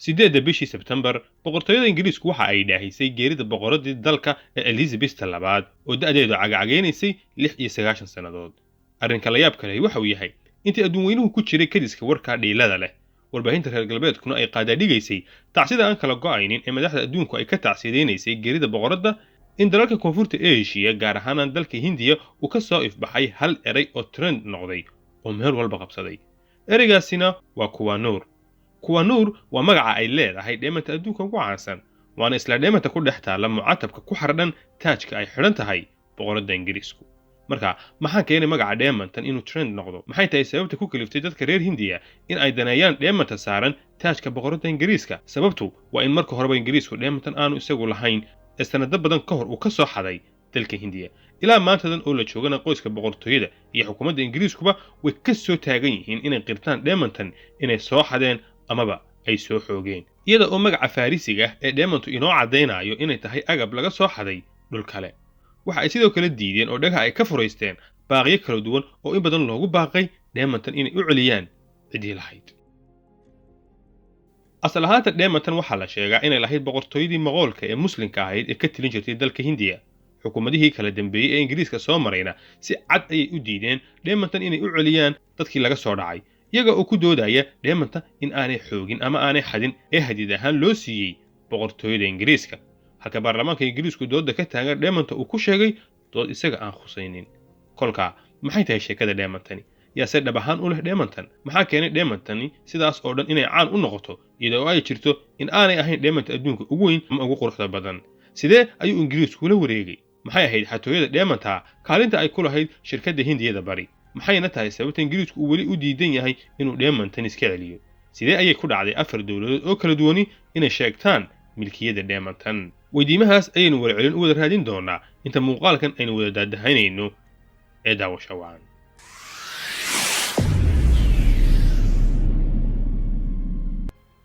8-da bishii Sebtembar, boqortooyada Ingiriisku waxa ay dhaahisay geerida boqoradii dalka ee Elizabeth labaad oo da'deedu cagacageynaysay 96 sannadood. Arrinka la yaab kale waxa uu yahay intii adduun weynuhu ku jiray kadiska warka dhiilada leh, warbaahinta reer galbeedkuna ay qaadaadhigaysay tacsida aan kala go'aynin ee madaxda adduunku ay ka tacsideynaysay geerida boqoradda, in dalalka koonfurta Asia, gaar ahaan dalka Hindiya, uu ka soo ifbaxay hal eray oo trend noqday oo meel walba qabsaday. Ereygaasina waa Kohinoor. Kohinoor waa magaca ay leedahay dheemanta adduunka ugu caansan, waana isla dheemanta ku dhex taalla mucatabka ku xardhan taajka ay xidhan tahay boqoradda Ingiriisku. Marka maxaa keenay magaca dheemantan inuu trend noqdo? Maxay tahay sababta ku kaliftay dadka reer Hindiya in ay daneeyaan dheemanta saaran taajka boqoradda Ingiriiska? Sababtu waa in marka horeba Ingiriisku dheemantan aanu isagu lahayn ee sanado badan ka hor uu ka soo xaday dalka Hindiya. Ilaa maantadan oo la joogana qoyska boqortooyada iyo xukuumadda Ingiriiskuba way ka soo taagan yihiin inay qirtaan dheemantan inay soo xadeen amaba ay soo xoogeen, iyada oo magaca Farisiga ee dheemantu inoo caddaynayo inay tahay agab laga soo xaday dhul kale. Waxa ay sidoo kale diideen oo dhagaha ay ka furaysteen baaqyo kala duwan oo in badan loogu baaqay dheemantan inay u celiyaan ciddii lahayd. Asal ahaanta dheemantan waxaa la sheegaa inay lahayd boqortooyadii Maqoolka ee muslimka ahayd ee ka tilin jirtay dalka Hindiya. Xukuumadihii kala dambeeyey ee Ingiriiska soo marayna si cad ayay u diideen dheemantan inay u celiyaan dadkii laga soo dhacay, iyaga oo ku doodaya dheemanta in aanay xoogin ama aanay xadin ee hadiyad ahaan loo siiyey boqortooyada Ingiriiska, halka baarlamaanka Ingiriisku doodda ka taagan dheemanta uu ku sheegay dood isaga aan khusaynin. Kolka maxay tahay sheekada dheemantani? Yaase dhab ahaan u leh dheemantan? Maxaa keenay dheemantani sidaas oo dhan inay caan u noqoto, iyada oo ay jirto in aanay ahayn dheemanta adduunka ugu weyn ama ugu quruxda badan? Sidee ayuu Ingiriisku la wareegay? Maxay ahayd xatooyada dheemantaa kaalinta ay ku lahayd shirkadda Hindiyada bari? Maxayna tahay sababta Ingiriisku uu weli u diidan yahay inuu dheemantan iska celiyo? Sidee ayay ku dhacday 4 dowladood oo kala duwani inay sheegtaan milkiyadda dheemantan? Weydiimahaas ayaynu warcelin u wada raadin doonaa inta muuqaalkan aynu wada daadahaynayno ee daawasho wacan.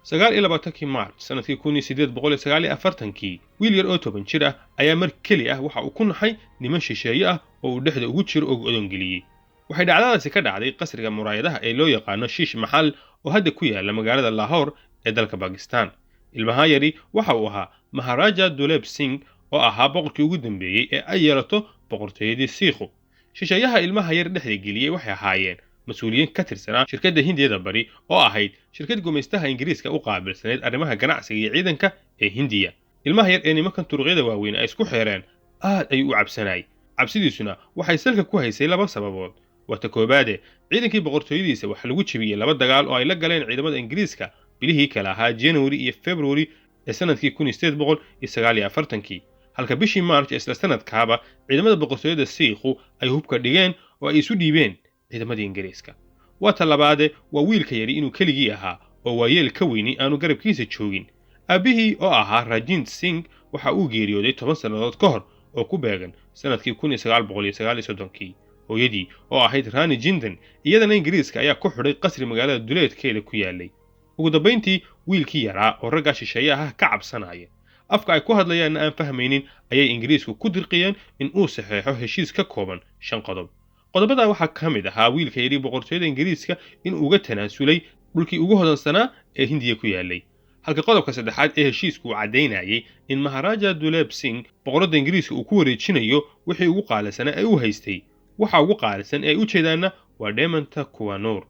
29-kii March sanadkii 1849-kii, wiil yar oo 10 jir ah ayaa mar keli ah waxa uu ku naxay niman shisheeye ah oo uu dhexda ugu jiro oo go'doon geliyey. Waxay dhacdadaasi ka dhacday qasriga muraayadaha ee loo yaqaano Shiish Maxal oo hadda ku yaala magaalada Lahore ee dalka Bakistan. Ilmaha yari waxa uu ahaa Maharaja Duleep Singh oo ahaa boqorkii ugu dambeeyey ee ay yeelato boqortooyadii Siikhu. Shisheeyaha ilmaha yar dhexda geliyey waxay ahaayeen mas-uuliyiin ka tirsanaa shirkadda Hindiyada bari oo ahayd shirkad gumaystaha Ingiriiska u qaabilsaneyd arrimaha ganacsiga iyo ciidanka ee Hindiya. Ilmaha yar ee nimankan turuqyada waaweyn ay isku xeereen aad ayuu u cabsanayay. Cabsidiisuna waxay salka ku haysay laba sababood. Waa ta koobaade, ciidankii boqortooyadiisa waxaa lagu jebiyey 2 dagaal oo ay la galeen ciidamada Ingiriiska bilihii kale ahaa January iyo February ee sanadkii 1849-kii, halka bishii March ee isla sanadkaaba ciidamada boqortooyada Siikhu ay hubka dhigeen oo ay isu dhiibeen ciidamadii Ingiriiska. Waa ta labaade, waa wiilka yari inuu keligii ahaa oo waayeel ka weyni aanu garabkiisa joogin. Aabbihii oo ahaa Rajint Singh waxa uu geeriyooday 10 sannadood ka hor oo ku beegan sanadkii 1939-kii. Hooyadii oo ahayd Rani Jindan iyadana Ingiriiska ayaa ku xidhay qasri magaalada duleedkeeda ku yaalay. Ugu dambayntii wiilkii yaraa oo raggaa shisheeye ah ka cabsanaya, afka ay ku hadlayaanna aan fahmaynin, ayay Ingiriisku ku dirqiyeen in uu saxeexo heshiis ka kooban 5 qodob. Qodobadaa waxaa ka mid ahaa wiilka yari boqortooyada Ingiriiska in uga tanaasulay dhulkii ugu hodansanaa ee Hindiya ku yaalay, halka qodobka saddexaad ee heshiisku uu caddaynayay in Maharaja Duleep Singh boqoradda Ingiriiska uu ku wareejinayo wixii ugu qaalisanaa ee uu haystay. Waxa ugu qaalisan ee ay u jeedaanna waa dheemanta Kohinoor.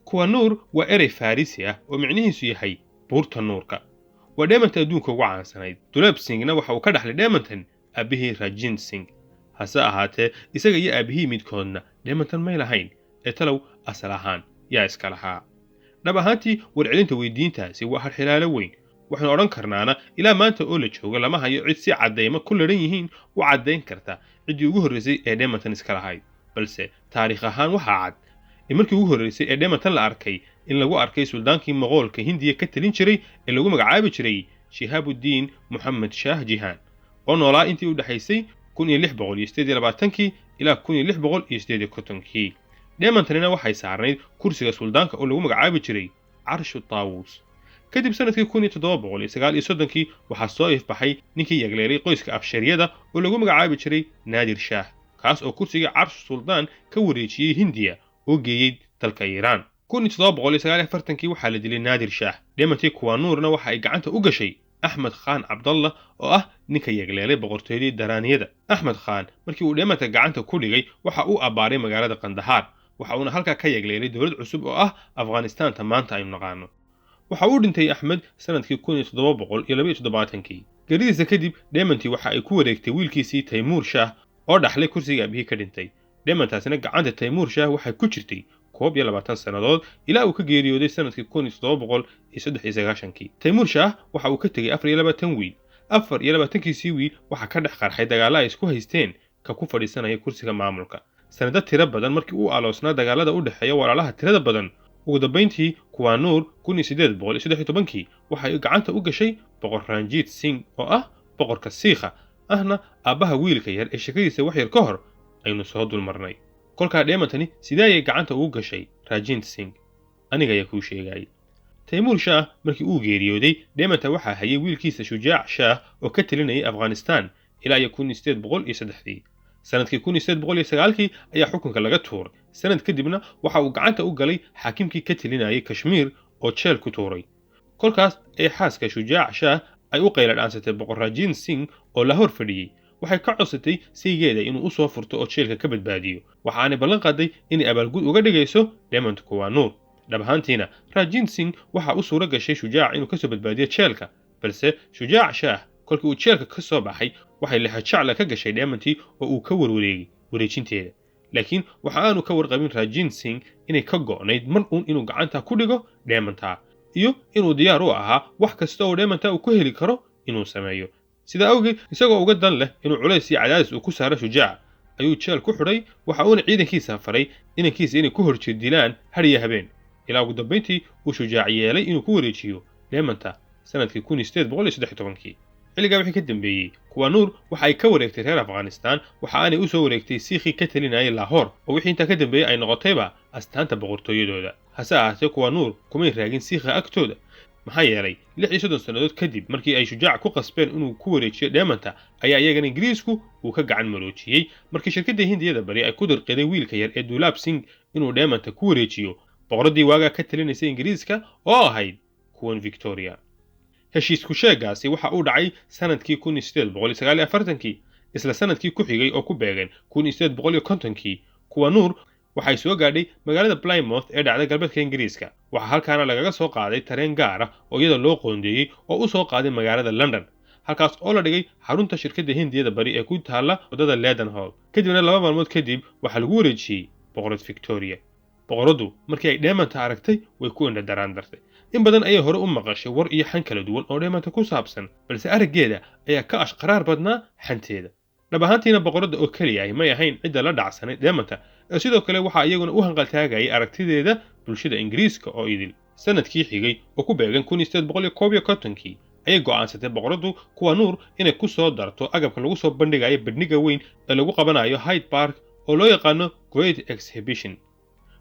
Kohinoor waa erey Farisi ah oo micnihiisu yahay buurta nuurka. Waa dheemanta adduunka ugu caansanayd. Duleep Singhna waxa uu ka dhaxlay dheemantan aabbihii Rajint Singh. Hase ahaatee isaga iyo aabbihii midkoodna dheemantan may lahayn ee talow asal ahaan yaa iska lahaa. Dhab ahaantii warcelinta weydiintaasi waa harxilaalo weyn. Waxaynu odhan karnaana ilaa maanta oo la joogo lama hayo cid si caddaymo ku ladhan yihiin u caddayn karta ciddii ugu horreysay ee dheemantan iska lahayd. Balse taariikh ahaan waxaa cad in markii ugu horreysay ee dheemantan la arkay in lagu arkay suldaankii Maqoolka Hindiya ka talin jiray ee lagu magacaabi jiray Shihaabuddin Moxamed Shaah Jihaan oo noolaa intii u dhexaysay 1628-kii ilaa 1658-kii. Dheemantanina waxay saarnayd kursiga suldaanka oo lagu magacaabi jiray Carshu Taawus. Kadib sanadkii 1739-kii waxaa soo ifbaxay ninkii yagleelay qoyska Afshariyada oo lagu magacaabi jiray Naadir Shaah, kaas oo kursiga Carshu Suldaan ka wareejiyey Hindiya oo geeyey dalka Iiraan. 1749kii waxaa la dilay Naadir Shaah. Dheemantii Kuwaanuurna waxa ay gacanta u gashay Axmed Khaan Cabdallah oo ah ninka yegleelay boqortooyadii Daraaniyada. Axmed Khaan markii uu dheemanta gacanta ku dhigay waxa uu abbaaray magaalada Qandahaar, waxa uuna halkaa ka yegleelay dowlad cusub oo ah Afghanistaanta maanta aynu naqaano. Waxa uu dhintay Axmed sanadkii 1772kii. Geeridiisa kadib dheemantii waxa ay ku wareegtay wiilkiisii Taymuur Shaah oo dhaxlay kursiga aabihii ka dhintay. Dheemantaasina gacanta Taymuur Shaah waxay ku jirtay 21 sannadood ilaa uu ka geeriyooday sanadkii 1793kii. Taymuur Shaah waxa uu ka tegey 24 wiil. 24kiisii wiil waxaa ka dhex qarxay dagaalla ay isku haysteen ka ku fadhiisanaya kursiga maamulka. Sanado tiro badan markii uu aloosnaa dagaalada u dhexeeya walaalaha tirada badan, ugu dambayntii Kuwaanuur 1813kii waxay gacanta u gashay boqor Ranjit Singh oo ah boqorka Siikha, ahna aabbaha wiilka yar ee sheekadiisa wax yar ka hor aynu soo dulmarnay. Kolkaa dheemantani sidee ayay gacanta ugu gashay Ranjit Singh? Aniga ayaa kuu sheegayay. Taymuur Shaah markii uu geeriyooday dheemanta waxaa hayay wiilkiisa Shujaac Shaah oo ka talinayay Afghanistan ilaa iyo 1803dii. Sanadkii 1809kii ayaa xukunka laga tuuray. Sanad kadibna waxa uu gacanta u galay xaakimkii ka talinayay Kashmiir oo jeel ku tuuray. Kolkaas ee xaaska Shujaac Shaah ay u qayla dhaansatay boqor Ranjit Singh oo la hor fadhiyey. Waxay ka codsatay saygeeda inuu u soo furto oo jeelka ka badbaadiyo. Waxaanay ballan qaaday inay abaalgud uga dhigayso dheemanta Kuwaanuur. Dhab ahaantiina Ranjit Singh waxa u suura gashay Shujaac inuu kasoo badbaadiyo jeelka, balse Shujaac Shaah kolkii uu jeelka ka soo baxay waxay lexajacla ka gashay dheemantii oo uu ka warwareegay wareejinteeda. Laakiin waxa aanu ka warqabin Ranjit Singh inay ka go'nayd mar uun inuu gacanta ku dhigo dheemantaa iyo inuu diyaar u ahaa wax kasta oo dheemantaa uu ku heli karo inuu sameeyo. Sidaa awgeed isagoo uga dan leh inuu culays iyo cadaadis uu ku saaro Shujaac ayuu jeel ku xidhay, waxa uuna ciidankiisa faray inankiisa inay ku horjeedilaan har iyo habeen, ilaa ugu dambayntii uu Shujaac yeelay inuu ku wareejiyo dheemanta sanadkii 1813kii. Xilligaa wixii ka dambeeyey Kuwaanuur waxa ay ka wareegtay reer Afghanistan, waxa aanay u soo wareegtay Siikhii ka talinayay Lahore oo wixii intaa ka dambeeyey ay noqotayba astaanta boqortooyadooda. Hase ahaatee Kuwaanuur kumay raagin Siikha agtooda, maxaa yeelay 36 sannadood kadib markii ay Shujaac ku qasbeen inuu ku wareejiyo dheemanta ayaa iyagana Ingiriisku uu ka gacan maroojiyey markii shirkadda Hindiyada bari ay ku dirqiday wiilka yar ee Duulaab Singh inuu dheemanta ku wareejiyo boqoraddii waagaa ka talinaysay Ingiriiska oo ahayd kuwan Victoria. Heshiisku sheegaasi waxa uu dhacay sanadkii 1849kii. Isla sanadkii ku xigay oo ku beegan 1850kii Kuwaanuur waxay soo gaadhay magaalada Plymouth ee dhacda galbeedka Ingiriiska. Waxaa halkaana lagaga soo qaaday tareen gaar ah oo iyada loo qoondeeyey oo u soo qaaday magaalada London, halkaas oo la dhigay xarunta shirkadda Hindiyada bari ee ku taalla waddada Leadenhall. Kadibna 2 maalmood kadib waxaa lagu wareejiyey boqorad Victoria. Boqoraddu markii ay dheemanta aragtay way ku indha daraan dartay. In badan ayay hore u maqashay war iyo xan kala duwan oo dheemanta ku saabsan, balse araggeeda ayaa ka ashqaraar badnaa xanteeda. Dhab ahaantiina boqoradda oo keliya ay may ahayn cidda la dhacsanay dheemanta, ee sidoo kale waxaa iyaguna u hanqaltaagayay aragtideeda bulshada Ingiriiska oo idil. Sanadkii xigay oo ku beegan 1851kii ayay go'aansatay boqoraddu Kuwaanuur inay ku soo darto agabka lagu soo bandhigayo bandhiga weyn ee lagu qabanayo Hyde Park oo loo yaqaano Great Exhibition.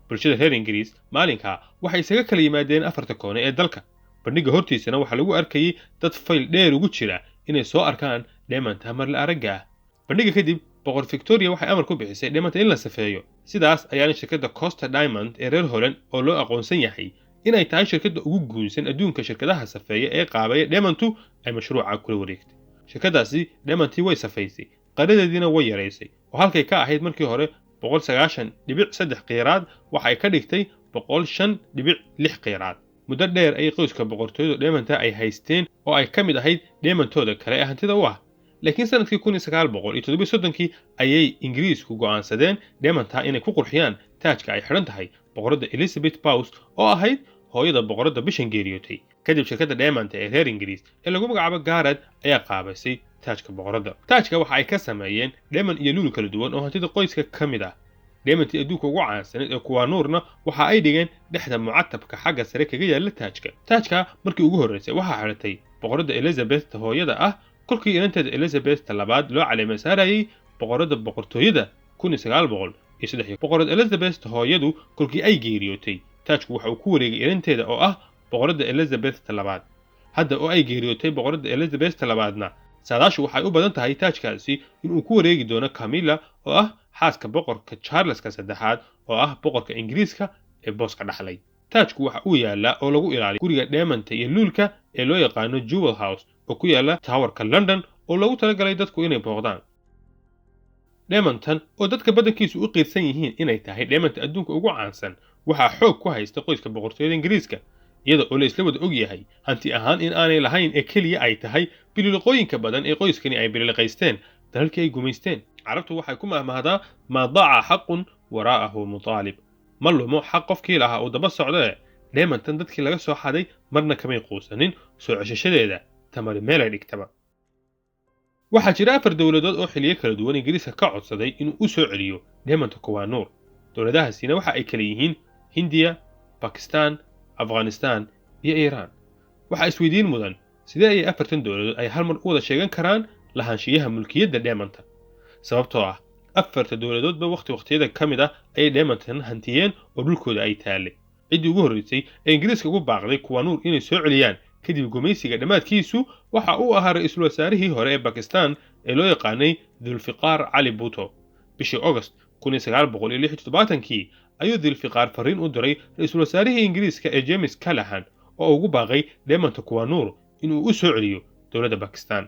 Bulshada reer Ingiriis maalinkaa waxay isaga kala yimaadeen afarta koone ee dalka. Bandhiga hortiisana waxaa lagu arkayay dad fayl dheer ugu jira inay soo arkaan dheemanta marle aragga ah. Bandhiga kadib boqor Victoria waxay amar ku bixisay dheemanta in la safeeyo. Sidaas ayaana shirkadda Costa Diamond ee reer Holland oo loo aqoonsan yahay inay tahay shirkadda ugu guunsan adduunka shirkadaha safeeya ee qaabaya dheemantu ay mashruuca kula wareegtay. Shirkaddaasi dheemantii way safaysay, qaradeediina way yaraysay oo halkay ka ahayd markii hore 190.3 qiiraad waxay ka dhigtay 105.6 qiiraad. Muddo dheer ayay qoyska boqortooyadu dheemanta ay haysteen oo ay ka mid ahayd dheemantooda kale ee hantida u ah. Laakiin sanadkii 1937kii ayay Ingiriisku go'aansadeen dheemanta inay ku qurxiyaan taajka ay xidhan tahay boqoradda Elizabeth Paus oo ahayd hooyada boqoradda bishan geeriyootay. Kadib shirkadda dheemanta ee reer Ingiriis ee lagu magacaabo Garad ayaa qaabaysay taajka boqoradda. Taajka waxa ay ka sameeyeen dheeman iyo luul kala duwan oo hantida qoyska ka mid ah. Dheemantii adduunka ugu caansanayd ee Kuwaanuurna waxa ay dhigeen dhexda mucatabka xagga sare kaga yaalla taajka. Taajka markii ugu horreysay waxaa xidhatay boqoradda Elizabeth hooyada ah kolkii inanteeda Elizabeth labaad loo caleema saarayay boqoradda boqortooyada 1903. Boqorad Elizabeth hooyadu kolkii ay geeriyootay taajku waxa uu ku wareegay inanteeda oo ah boqoradda Elizabeth labaad. Hadda oo ay geeriyootay boqoradda Elizabeth labaadna saadaashu waxay u badan tahay taajkaasi inuu ku wareegi doono Camilla oo ah xaaska boqorka Charleska saddexaad oo ah boqorka Ingiriiska ee booska dhaxlay. Taajku waxa uu yaallaa oo lagu ilaaliyo guriga dheemanta iyo luulka ee loo yaqaano Jewel House oo ku yaalla Towerka London oo loogu talagalay dadku inay booqdaan. Dheemantan oo dadka badankiisu u qiirsan yihiin inay tahay dheemanta adduunka ugu caansan, waxaa xoog ku haysta qoyska boqortooyada Ingiriiska, iyada oo la isla wada og yahay hanti ahaan in aanay lahayn ee keliya ay tahay bililiqooyinka badan ee qoyskani ay bililiqaysteen dalalkii ay gumaysteen. Carabtu waxay ku mahmahdaa maa daaca xaqun waraa'ahu mutaalib, ma lumo xaq qofkii lahaa uu daba socdo. E dheemantan dadkii laga soo xaday marna kamay quusanin soo ceshashadeeda, tamari meelay dhigtaba. Waxaa jira 4 dowladood oo xiliyo kala duwan Ingiriiska ka codsaday inuu u soo celiyo dheemanta Kuwaanuur. Dowladahaasina waxa ay kala yihiin Hindiya, Bakistan, Afghanistan iyo Iiraan. Waxaa isweydiin mudan sidee ayay 4tan dowladood ay hal mar u wada sheegan karaan lahaanshiyaha mulkiyadda dheemanta, sababtoo ah 4ta dowladoodba wakhti wakhtiyada ka mid ah ayay dheemantan hantiyeen oo dhulkooda ay taallay. Ciddii ugu horreysay ee Ingiriiska ugu baaqday Kuwaanuur inay soo celiyaan kadib gumaysiga dhammaadkiisu waxa uu ahaa ra-iisul wasaarihii hore ee Bakistan ee loo yaqaanay Dulfiqaar Cali Bhutto. Bishii August 1976kii ayuu Dulfiqaar fariin u diray ra-iisul wasaarihii Ingiriiska ee James Callaghan oo ugu baaqay dheemanta Kuwaanuur inuu u soo celiyo dowladda Bakistan.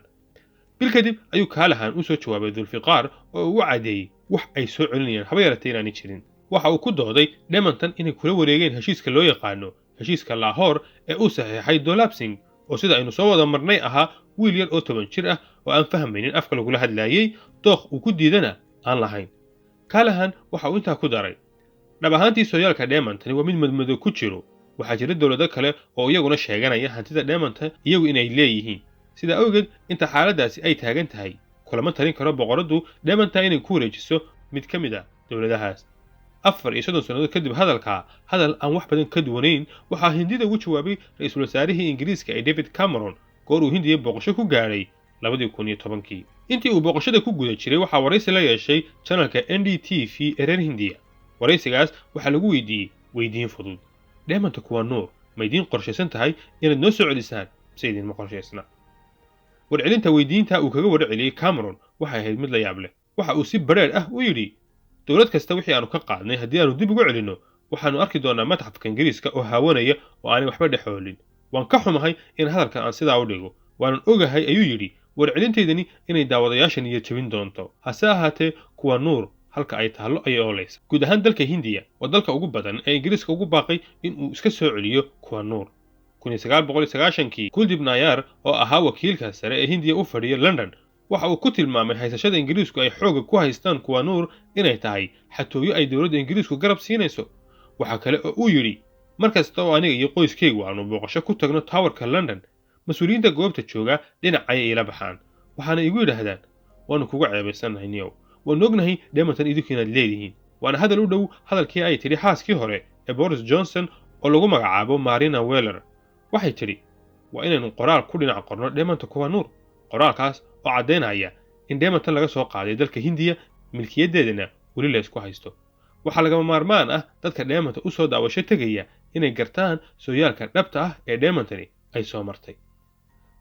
Bil kadib ayuu Callaghan u soo jawaabay Dulfiqaar oo ugu caddeeyey wax ay soo celinayaan haba yaratee inaanay jirin. Waxa uu ku dooday dheemantan inay kula wareegeen heshiiska loo yaqaano heshiiska Lahore ee uu saxiixay Dolabsing, oo sida aynu soo wada marnay ahaa wiil yar oo 10 jir ah oo aan fahmaynin afka lagula hadlaayey, dookh uu ku diidana aan lahayn. Callaghan waxa uu intaa ku daray, dhab ahaantii sooyaalka dheemantani waa mid madmadow ku jiro. Waxaa jira dowlado kale oo iyaguna sheeganaya hantida dheemanta iyagu inay leeyihiin. Sidaa awgeed inta xaaladdaasi ay taagan tahay kulama talin karo boqoraddu dheemanta inay ku wareejiso mid ka mid a dowladahaas. 34 sannadood kadib hadalkaa, hadal aan wax badan ka duwanayn waxaa Hindida ugu jawaabay ra-iisul wasaarihii Ingiriiska ee David Cameron goor uu Hindiya booqasho ku gaadhay 2010kii. Intii uu booqashada ku guda jiray waxaa waraysi la yeeshay janalka NDTV ee reer Hindiya. Waraysigaas waxaa lagu weydiiyey weydiin fudud: dheemanta Kuwaanuur ma idiin qorshaysan tahay inaad noo soo celisaan mise idiinma qorshaysna? Warcelinta weydiinta uu kaga warceliyey Cameron waxay ahayd mid la yaab leh. Waxa uu si badheedh ah u yidhi, dowlad kasta wixii aanu ka qaadnay haddii aanu dib ugu celinno waxaanu arki doonaa matxafka Ingiriiska oo haawanaya oo aanay waxba dhexoolin. Waan ka xumahay in hadalkan aan sidaa u dhigo, waanan ogahay, ayuu yidhi, warcelintaydani inay daawadayaasha niyad jebin doonto, hase ahaatee Kuwaanuur halka ay taallo ayay oolaysa. Guud ahaan dalka Hindiya waa dalka ugu badan ee Ingiriiska ugu baaqay in uu iska soo celiyo Kuwaanuur. 1990kii Kuldip Nayar oo ahaa wakiilka sare ee Hindiya u fadhiya London waxa uu ku tilmaamay haysashada Ingiriisku ay xoogga ku haystaan Kuwaanuur inay tahay xatooyo ay dowladda Ingiriisku garab siinayso. Waxa kale oo uu yidhi, mar kasta oo aniga iyo qoyskaygu aanu booqasho ku tagno Towerka London, mas-uuliyiinta goobta jooga dhinac ayay iila baxaan, waxaana igu yidhaahdaan waanu kuga ceebaysannahay niyow, waanu ognahay dheemantan idinku inaad leedihiin. Waana hadal u dhow hadalkii ay tidhi xaaskii hore ee Boris Johnson oo lagu magacaabo Marina Weller. Waxay tidhi, waa inaynu qoraal ku dhinac qorno dheemanta Kuwaanuur, qoraalkaas oo caddaynaya in dheemantan laga soo qaaday dalka Hindiya, milkiyaddeedana weli la isku haysto. Waxaa lagama maarmaan ah dadka dheemanta u soo daawasho tegaya inay gartaan sooyaalka dhabta ah ee dheemantani ay soo martay.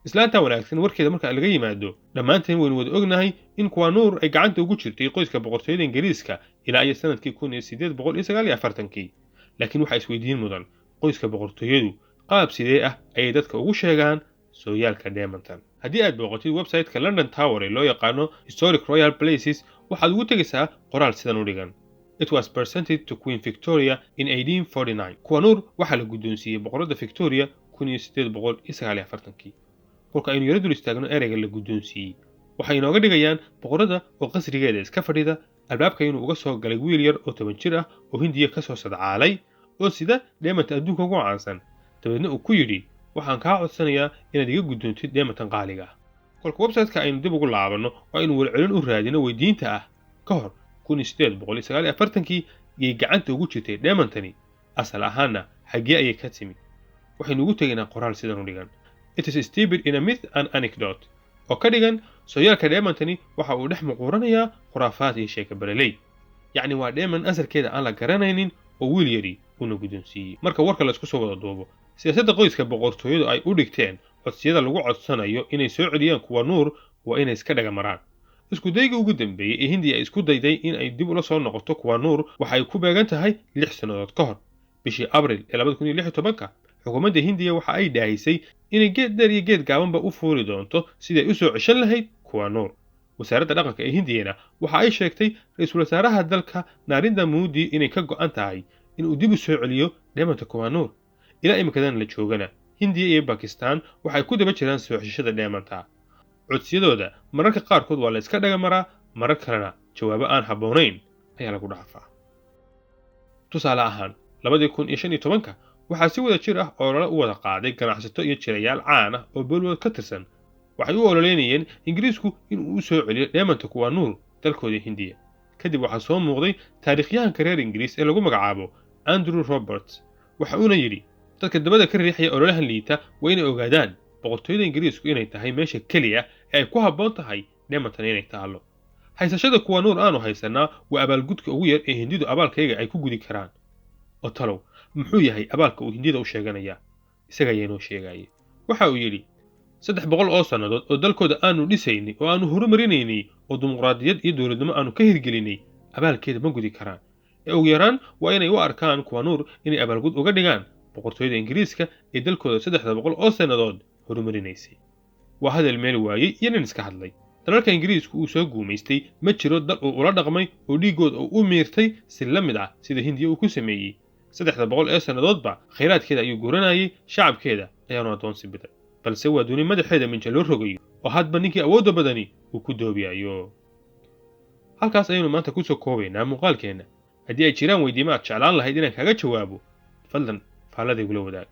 Islaanta wanaagsan warkeeda marka laga yimaado, dhammaanteen waynu wada ognahay in Kuwaanuur ay gacanta ugu jirtay qoyska boqortooyada Ingiriiska ilaa iyo sanadkii 1849kii. Laakiin waxaa isweydiin mudan, qoyska boqortooyadu qaab sidee ah ayay dadka ugu sheegaan sooyaalka dheemantan? Haddii aad booqatid website-ka London Tower ee loo yaqaano Historic Royal Places, waxaad ugu tegaysaa qoraal sidan u dhigan: It was presented to Queen Victoria in 1849. Kuwaanuur waxaa la guddoonsiiyey boqoradda Victoria 1849kii. Kolka aynu yaro dul istaagno ereyga la guddoonsiiyey, waxay inooga dhigayaan boqoradda oo qasrigeeda iska fadhida, albaabka inuu uga soo galay wiil yar oo 10 jir ah oo Hindiya ka soo sadcaalay oo sida dheemanta adduunka ugu caansan, dabeedna uu ku yidhi, waxaan kaa codsanayaa inaad iga guddoontid dheemantan qaaliga ah. Kolka website-ka aynu dib ugu laabanno oo aynu warcelin u raadino weydiinta ah ka hor 1849kii yay gacanta ugu jirtay dheemantani, asal ahaanna xaggee ayay ka timi, waxaynu ugu tegaynaa qoraal sidan u dhigan: It is steeped in a myth and anecdote, oo ka dhigan sooyaalka dheemantani waxa uu dhex muquuranayaa khuraafaad iyo sheeka bareley. Yacni waa dheeman asalkeeda aan la garanaynin oo wiil yari uuna guddoonsiiyey. Marka warka laysku soo wada duubo, siyaasadda qoyska boqortooyadu ay u dhigteen codsiyada lagu codsanayo inay soo celiyaan Kuwaanuur waa inay iska dhaga maraan. Isku dayga ugu dambeeyey ee Hindiya ay isku dayday in ay dib ula soo noqoto Kuwaanuur waxa ay ku beegan tahay 6 sannadood ka hor. Bishii Abril ee 2016 xukuumadda Hindiya waxa ay dhaahisay inay geed dheer iyo geed gaabanba u fuuli doonto sidii ay u soo ceshan lahayd Kohinoor. Wasaaradda dhaqanka ee Hindiyana waxa ay sheegtay ra-iisul wasaaraha dalka Narendra Modi inay ka go'an tahay inuu dib u soo celiyo dheemanta Kohinoor. Ilaa imikadan la joogana Hindiya iyo Bakistan waxay ku daba jiraan soo ceshashada dheemanta. Codsiyadooda mararka qaarkood waa la iska dhaga maraa, marar kalena jawaabo aan habboonayn ayaa lagu dhaafaa. Tusaale ahaan 2015 waxaa si wada jir ah olole u wada qaaday ganacsato iyo jirayaal caan ah oo Bollywood ka tirsan. Waxay u ololeynayeen Ingiriisku in uu u soo celiyo dheemanta Kohinoor dalkooda Hindiya. Kadib waxaa soo muuqday taariikhyahanka reer Ingiriis ee lagu magacaabo Andrew Roberts. Waxa uuna yidhi dadka dabada ka riixaya ololahan liita waa inay ogaadaan boqortooyada Ingiriisku inay tahay meesha keliya ee ay ku habboon tahay dheemantan inay taallo. Haysashada Kohinoor aanu haysanaa waa abaalgudka ugu yar ee Hindidu abaalkayga ay ku gudi karaan. Oo talow muxuu yahay abaalka uu Hindida u sheeganayaa? Isaga ayaa inoo sheegaya. Waxa uu yidhi 300 oo sannadood oo dalkooda aanu dhisaynay oo aanu horumarinaynay oo dimuqraadiyad iyo dowladnimo aanu ka hirgelinay abaalkeeda ma gudi karaan. Ee ugu yaraan waa inay u arkaan Kohinoor inay abaalgud uga dhigaan boqortooyada Ingiriiska ee dalkooda 300 oo sannadood horumarinaysay. Waa hadal meel waayey iyo nin iska hadlay. Dalalka Ingiriisku uu soo guumaystay ma jiro dal uu ula dhaqmay oo dhiigooda uu u miirtay si la mid ah sida Hindiya uu ku sameeyey. 300 ee sannadoodba khayraadkeeda ayuu guranayay, shacabkeeda ayaanu addoonsi biday. Balse waa duni madaxeeda minja loo rogayo oo hadba ninkii awoodda badani uu ku doobiyayo. Halkaas ayaynu maanta ku soo koobaynaa muuqaalkeenna. Haddii ay jiraan weydiimo aad jeclaan lahayd inaan kaaga jawaabo, fadlan faallada igula wadaag.